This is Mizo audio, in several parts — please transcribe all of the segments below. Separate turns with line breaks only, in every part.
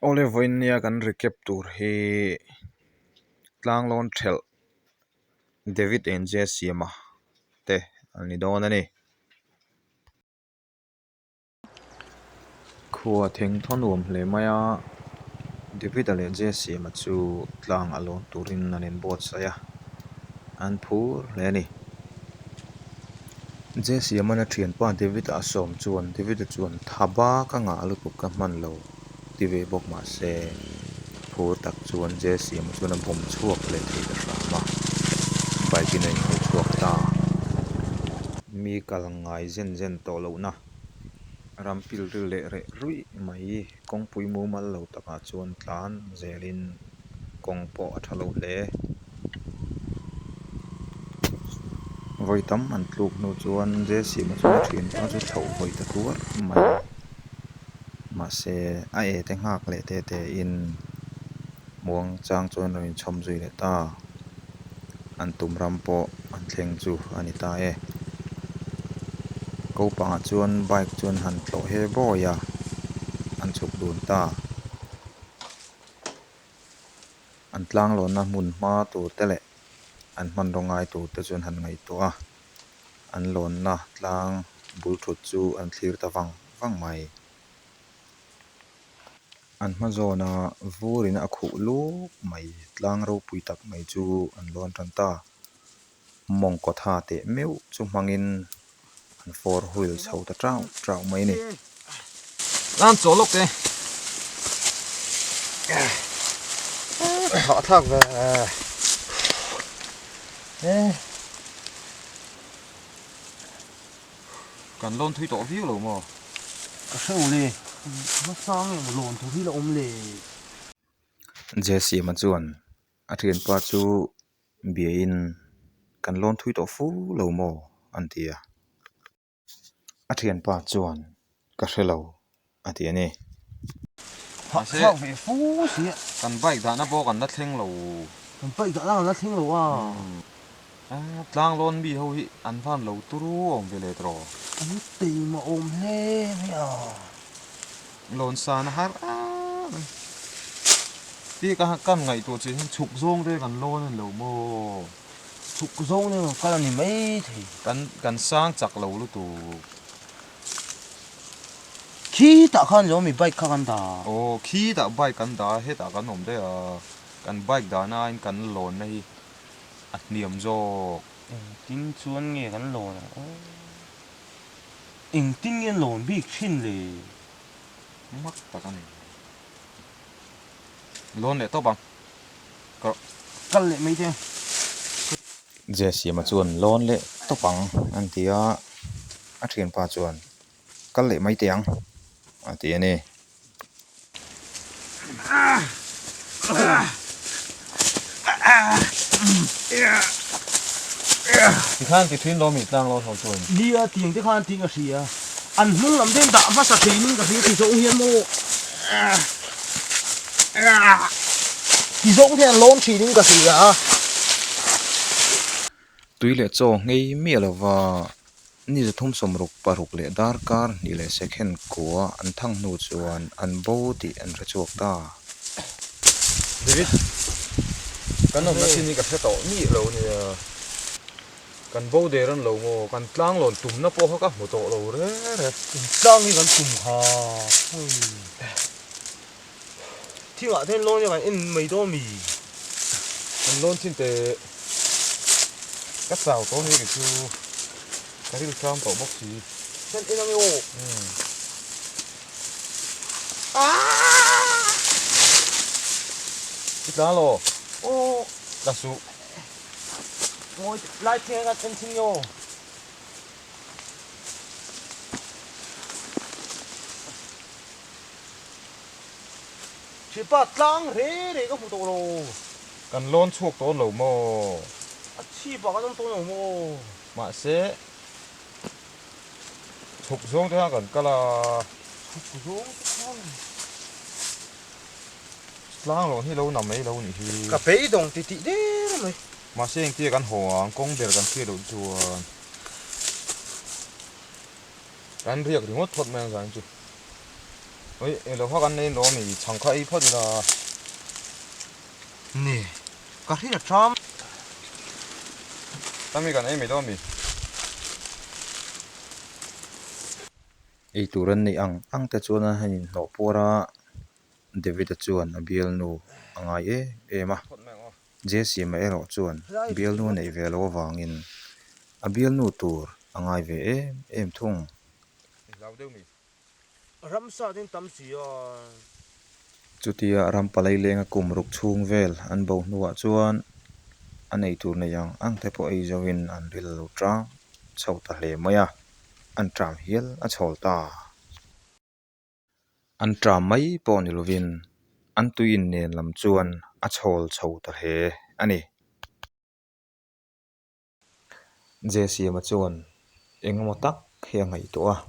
Awle vawiin nia kan recap tur hi Tlanglawn thelh David and J Siama te an ni dawn a ni. Khua theng thaw nuam hle mai a, David-a leh J Siama chu tlang a lawn turin an inbuatsaih a, an phur hle a ni. J Siama'n a thianpa David-a a sawm chuan David-a chuan tha bak a ngah lutuk ka hman lo ti ve bawk mah se phur tak chuan J Siama chuan a bawm chhuak leh thei ta hram a, bike in a inhawi chhuak ta. Mi kal ngai zen zen tawh lohna ram pilril leh reh ruih mai kawngpui mumal lo takah chuan tlan zelin kawng pawh a tha lo hle. Vawi tam an tluk hnu chuan Jesiama chuan a thianpa chu chhoh vawi ta tuar mai a, mahse a e te nghak leh te te in muang chang chuan rawn inchhawm zui leh ta. An tum ram pawh an thleng chu a ni ta e. Ko pangah chuan bike chuan han tlawh he bawi a, an chhuk dun ta. An tlanglawnna hmun hma tur te leh an hmanraw ngai tur te chuan han ngaihtuah a, an lawnna tlang bul thut chu an thlir ta vang vang mai. An hma zawna vur in a khuh luk mai tlang ropui tak mai chu an lawn tan ta. Mawngkaw tha teh meuh chu hmangin an four wheel chho ta chau chau mai a ni.
Nan chaw lawk te. Hah thlak ve.
Kan lawn thui tawh viau lo maw?
Ka hre u le. Hmasang emaw lawn tur hi la awm le.
Jesiama chuan a thianpa chu biain kan lawn thui tawh fu lo maw? an ti a. A thianpa chuan ka hre lo a ti a ni.
Mahse, Thlak ve fu si a.
Kan bike dahna pawh kan la thleng lo.
Kan bike dahna kan la thleng lo a.
Tlang lawn mi ho hi an van lo turu awm ve leh tawh.
An teima awm hle mai a.
Lawn san a har a mai. Ti ka kan ngaihtuah chiah hian chhuk zawng te kan lawn a ni lo maw?
Chhuk zawng te kal a ni mai thei.
Kan kan sang chak lo lutuk.
Khitah khan zawng mi bike kha kan dah.
Aw khitah bike kan dah a, hetah kan awm daih a, kan bike dahna aiin kan lawnna hi a hniam zawk.
Engtin chuan nge kan lawn ang aw? Engtin nge an lawn bik thin le?
Mak tak a ni. Lawn leh tawp ang. Ka
kal leh mai te.
Jesiama chuan lawn leh tawp ang an ti a, a thianpa chuan kal leh mai teh ang a ti a ni. Tikhan ti thin lo mi tlang lo ho chuan.
Nia tiang te khan tih ka hria. An hnung lam te an dah hmasa thein ka hria ti zawng hian maw. Ti zawng hian lawn thinin ka hria a.
Tui leh chaw nghei miah lova ni 366 leh darkar hnih leh second kua an thang hnu chuan an bo tih an hre chhuak ta. David, kan awmna chin hi ka hre tawh miah lo nia. Kan bo der an lo maw? Kan tlang lawn tumna pawh kha ka hmu tawh lo re re.
Tlang hi kan tum kha. Thingah te hian lawn hi kan en mai dawn mi?
Kan lawn chin te ka chau tawh ni chu ka ril tlang tawh bawk si.
Kan en ange aw.
I tlang lo? Aw. Ka suh.
Ngawi lai thing a kan en thin nge aw. Thipa tlang re re ka hmu tawh lo.
Kan lawn chhuak tawh lo maw?
A chhip ah kan awm tawh lo maw?
Mahse, chhuk zawng te khan kan kal a.
Chhuk zawng te khan.
Tlang lawn hi lo na mai lo nih hi.
Ka beidawng ti tih der mai.
Mahse engtia kan haw ang, kawng ber kan hriat loh chuan. Kan riak ringawt phawt mai ang zan chu. Oi, eng lo kha kan nei lo ami, chhang kha ei phawt ila.
Ni, ka hria ṭam.
Tami kan ei mai dawn ami? Ei tur an neih ang ang te chuan an han inhnawh puar a, David-a chuan a bialnu a ngai em em a. Jesse-a erawh chuan bialnu a neih ve loh avangin a bialnu tur a ngai ve em em thung. Chutia ram palai lenga kum ruk chhung vel an bo hnuah chuan a nei tur nei ang ang te pawh ei zoin an ril a lo tang chho ta hle mai a, an tram hial a chhawl ta. An tram mai pawh ni lovin an tui inen lam chuan a chhawl chho ta hle a ni. Jesiama chuan eng emaw tak hi a ngaihtuah a,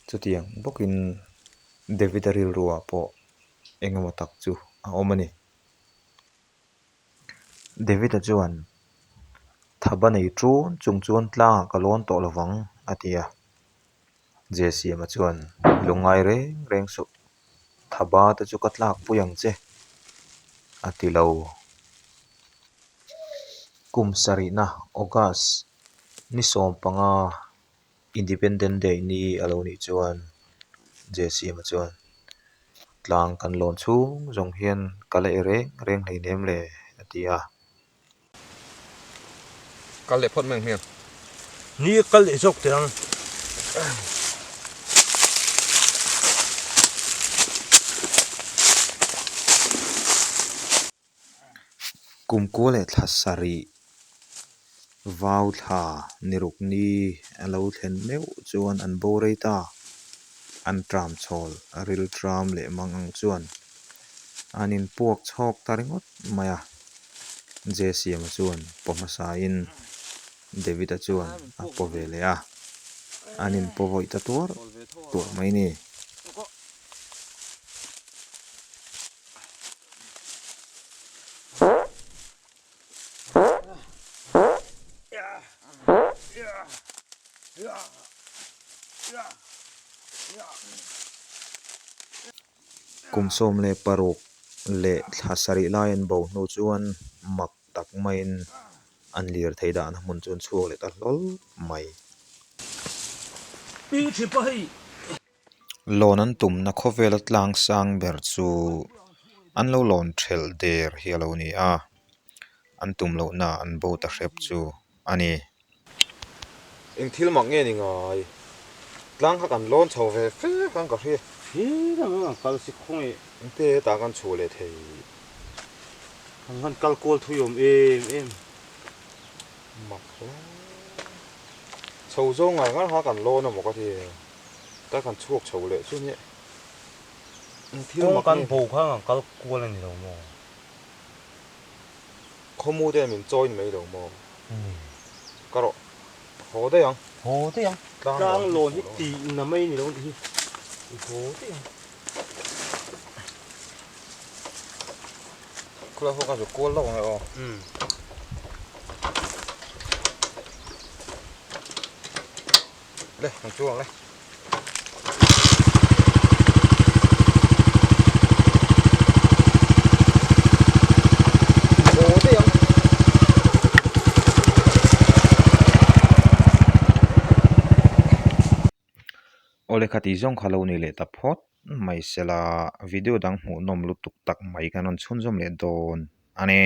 chutiang bawkin David-a rilruah pawh eng emaw tak chu a awm a ni. David-a chuan, Thaba nei ṭun chung chuan tlangah ka lawn tawh lovang, a ti a. Jesiama chuan, Lungngai reng reng suh, Thaba te chu ka tlakpui ang che, a ti lo. Kum sarihna August ni 15 Independent Day ni a lo nih chuan Jesiama chuan tlang kan lawn chhung zawng hian ka la e reng reng hleinem le a ti a.
Kal leh phawt mai ang hmiang.
Ni kal leh zawk teh ang.
Kum kua leh thla sarih vau thla ni ruk ni a lo thlen meuh chuan an bo rei ta. An tram chhawl a ril tram leh mang ang chuan an inpuak chhawk ta ringawt mai a. Jesiama chuan paw hmasain David-a chuan a paw ve leh a, an inpaw vawih ta tuar tuar mai a ni. Kum 16 leh thla sarih lai an bo hnu chuan mak tak maiin an lirthei dahna hmun chu an chhuak leh ta hlawl mai. Lawn an tumna khawvela tlang sang ber chu an lo lawn thelh der hi a lo ni a, an tum lohna an bo ta hrep chu a ni.
Eng thil mak nge ni ngai? Tlang kha kan lawn chho ve fe khan ka hria.
Thil ang ang kal si khaw nge.
Engte hetah kan chhuah leh thei.
Kan han kal kual thui awm em em.
Mak hle. Chho zawng ngar ngar kha kan lawn a maw ka ti. Ta kan chhuak chho leh chu nia. Eng thil
Kawng
mak
kan
nge?
bo kha ang kal kual a ni lo maw?
Khawmu te min chawi ni mai lo maw? Ka rawh haw daih ang.
Haw daih ang. Tlang lawn hi tih na mai ni lo nih hi. I haw daih ang.
Khulai ho kha chu kual lawk ang e aw. Le, kan chu ang le.
Awle khati zawng kha lo ni leh ta phawt mai sela video dang hmuhnawm lutuk tak mai kan rawn chhunzawm leh dawn a ni.